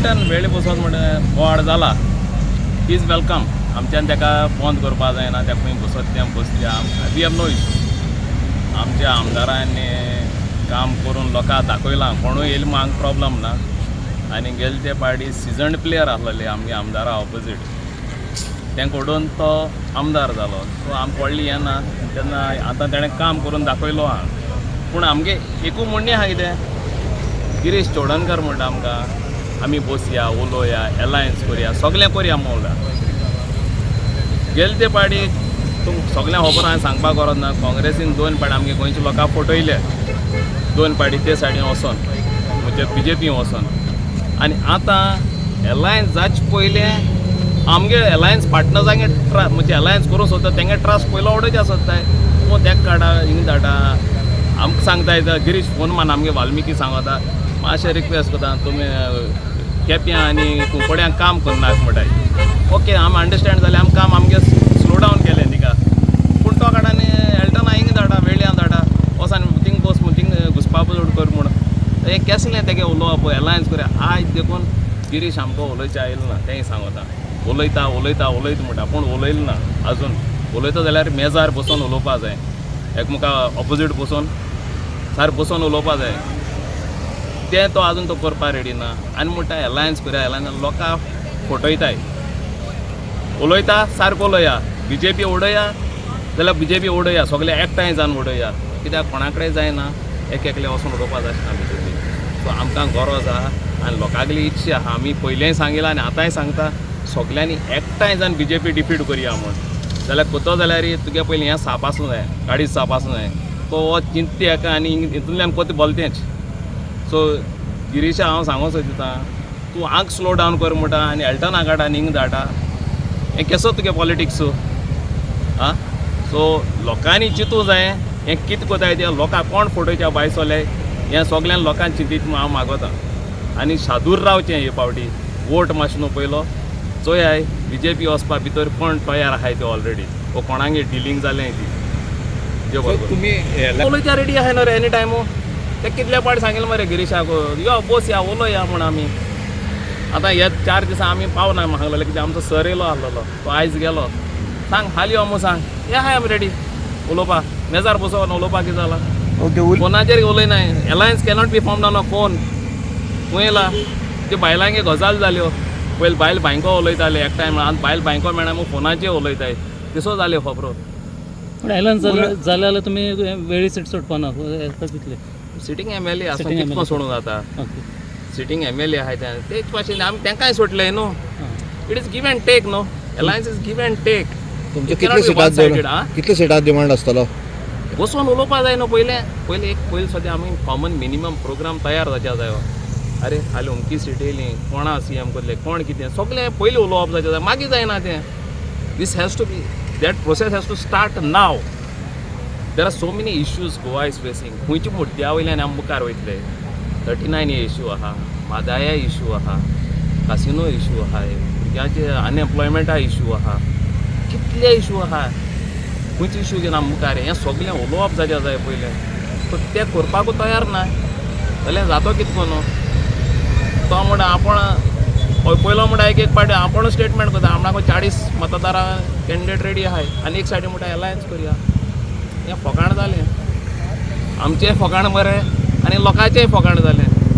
Elton Velip वचोन म्हणटा बोवाळ जाला, is welcome. आमच्यान ताका बंद करपा जायना. त्या खंय बसत तें बसल्या, we have no issue. आमच्या आमदारांनी काम करून लोकांक दाखयलां, कोणूय येयले म्हूण हांगा प्रॉब्लम ना. आनी गेले ते पार्टी सिजन्ड प्लेयर आसलेले आमगे आमदारा ऑपोजीट, तेंका उडोवन तो आमदार जालो. सो आमकां व्हडली हें ना. तेन्ना आतां तेणें काम करून दाखयलो आहा. पूण आमगे एकू म्हणणें आहा, कितें गिरीश चोडणकर म्हणटा आमकां, आमी बसया, उलोवया, एलायन्स करया, सगळें करया म्हणला. गेले ते पार्टी तुमकां सगळें खबर, हांवें सांगपाक गरज ना. काँग्रेसीन दोन पाटी आमगे गोंयच्या लोकांक फटयले, दोन पाटी ते सायडीन वचोन, म्हणजे बीजेपी वचोन. आनी आतां एलायन्स जाचे पयलें आमगे एलायन्स पार्टनर्सांगे ट्रा म्हणजे एलायन्स करूंक सोदता, तेंगे ट्रस्ट पयलो उडोवचे सोदताय. तूं तेका काडा, हिंग धाडा, आमकां सांगताय. गिरीश फोन मान आमगे वाल्मिकी सांगता, मातशें रिक्वेस्ट करता, तुमी केप्यां आनी कुंकड्यांक काम करनाक म्हणटाय. ओके, आमी अंडरस्टँड जालें. आमी काम आमगे स्लो डावन केलें तिका. पूण तो काडा आनी एल्टना हिंग धाडा, वेळयां धाडा, वच आनी थिंग बस म्हूण, थिंग घुसपा चड कर म्हूण. हें केसलें तेगे उलोवप? एलायन्स करया आयज देखून गिरीश आमकां उलोवचें आयलें ना. तेंय सांगता, उलयता उलयता उलयता म्हणटा, पूण उलयलें ना आजून. उलयता जाल्यार मेजार बसून उलोवपा जाय, एकमेका ऑपोजीट बसून, सारकें बसून उलोवपा जाय. तें तो आजून तो करपा रेडी ना. आनी म्हणटा एलायन्स करया, एलायन्स. लोकांक फटयताय. उलयता सारको उलया. बीजेपी उडया जाल्यार बीजेपी उडया, सगळे एकठांय जावन उडया. कित्याक कोणा कडेन जायना, एक एकले वचून उडोवपा जायना बीजेपी. सो आमकां गरज आहा आनी लोकांगली इच्छा आहा. आमी पयलेंय सांगिलां आनी आतांय सांगता, सगल्यांनी एकठांय जावन बीजेपी डिफीट करया म्हूण. जाल्यार कोतो जाल्यार तुगे पयलीं हें साप आसूं जाय, गाडी साप आसूं जाय. तो हो चिंतता एका आनी हितूंतल्यान कोत बोलतेंच. सो गिरीशा, हांव सांगूंक सोदता, तूं आंग स्लो डावन कर म्हणटा आनी एल्टना काडा आनी हिंग धाडा, हें केसो तुगे पॉलिटिक्स आं? सो लोकांनी चिंतूं जाय, हें कितें कोताय ते. लोकांक कोण फटोवच्या बायसोले, हें सगळ्यां लोकांक चिंतीत म्हूण हांव मागोता. आनी शादूर रावचें हे फावटी. वोट मातशें न्हू पयलो चोयाय, बीजेपी वचपा भितर कोण तयार आहाय ते ऑलरेडी वो कोणागे डिलींग जालें ती. देव बरें करूं. तुम्ही उलयच्या रेडी आहाय न्हू रे एनी टायम. ते कितले पाट सांगिल्लें मरे गिरीशाक, यो बस या, उलोया म्हूण. आमी आतां ह्या 4 दिसां आमी पावना सांगलेलें, कित्याक आमचो सर येयलो आहलोलो, तो आयज गेलो. सांग, हाली यो म्हूण सांग. हे आहाय आमी रेडी उलोवपा. मेजार बसोन उलोवपा कितें जालां? ओके. फोनाचेर उलयनाय. Alliance cannot be formed on a phone. खंय येयला त्यो बायलांगे गजाल जाल्यो. पयलीं बायल बायंको उलयताले एकठांय म्हणून, आतां बायल बायंको मेळना म्हूण फोनाचेर उलयताय. तसो जाल्यो खबरो. पूण एलायन्स जालें जाल्यार तुमी वेळी सीट सोडपाना तितले? सिटींग एमएलए आसा. Sitting कितको MLA. सोडूंक जाता? सिटींग एमएलए आहाय ते तेच भाशेन आमी तांकांय सोडलें न्हू. It is give and take न्हू. Alliance is give and take. तुमचे कितले सिटां, कितले सिटां डिमांड आसतलो? बसून उलोवपा जाय न्हू पयलें. पयलें एक पयलीं सद्या आमी कॉमन मिनिमम प्रोग्राम तयार जावच्या जायो. अरे, हाली अमकी सीट येयली, कोणा सीएम करले, कोण कितें, सगळें पयलीं उलोवप जावचें जाय, मागीर जायना तें. This has to be that process has to start now. There are so many issues Goa is facing. खंयच्या मुद्द्या वयल्यान आमी मुखार वयतले? 39 इशू आहा, म्हादाया इशू आहा, कासिनो इशू आहा, भुरग्यांचे अनएम्प्लॉयमेंटा इशू आहा, कितले इशू आहा. खंयचे इशू घेवन आमी मुखार? हें सगळें उलोवप जावचें जाय पयलें. सो तें करपाकू तयार ना जाल्यार जातो कितें करून? तो म्हणटा आपूण पयलो म्हणटा, एक एक पाटी आपूण स्टेटमेंट करता, आपणाक 40 मतदारां कॅन्डिडेट रेडी आहाय. आनी एक सायडीन म्हणटा एलायन्स करया. हें फोकाण जालें. आमचें फोकाण बरें आनी लोकांचेंय फोकाण जालें.